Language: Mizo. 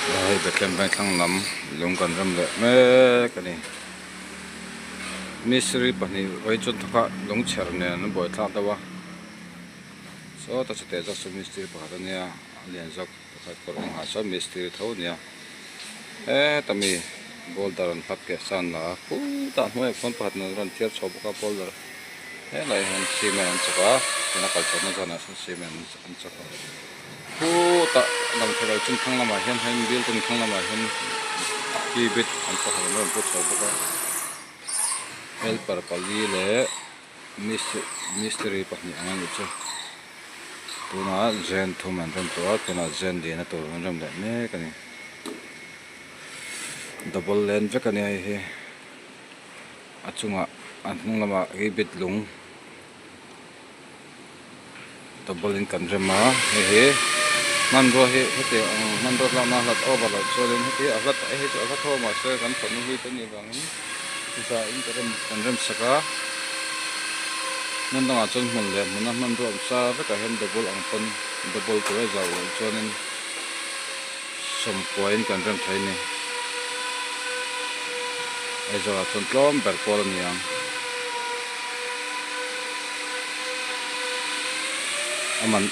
Hei Bethlehem veng thlang lam lung kan rem leh mek a ni. Mistiri pahnih vawi chuan thawk a lung chher nen an buaithlak deuh a sawta chhe teh zawk chu mistiri pakhat a nia a lian zawk pakhat kawr eng ha sawn mistiri tho a nia heta mi boulder an hlap keh san la a khutah hnuaiah khuan pakhat in a rawn thiar chho bawk a boulder helaiah hian cement an chawk a tuna kal chhohna zawnah sawn cement an chawk a. Khutah lang thei lo chin thlang lamah hian heng building thlang lamah hian ki bit an pakhat an rawn pu chho bawk a helper pali leh mistiri pahnih ang a nih chu tunah zen thum an rem tawh a tunah zen lian a tur an rem leh mek a ni double lane vek a nia hei hi a chungah a hnung lamah ki bit lung. Double in kan rem a hei hi hmanrua hi heti ang hmanrua hlakna a hlat over loh chuanin heti a hlat hei chu a hla tho mahse kan thawhna hlui te anih vangin za in ka rem kan rem sak a hmun dangah chuan hmun leh hmuna hmanrua awm sa vekah hian double ang pawn double tur a zauh loh chuanin sawmkuain kan rem thei a ni Aizawlah chuan tlawm ber pawl a ni ang. A man.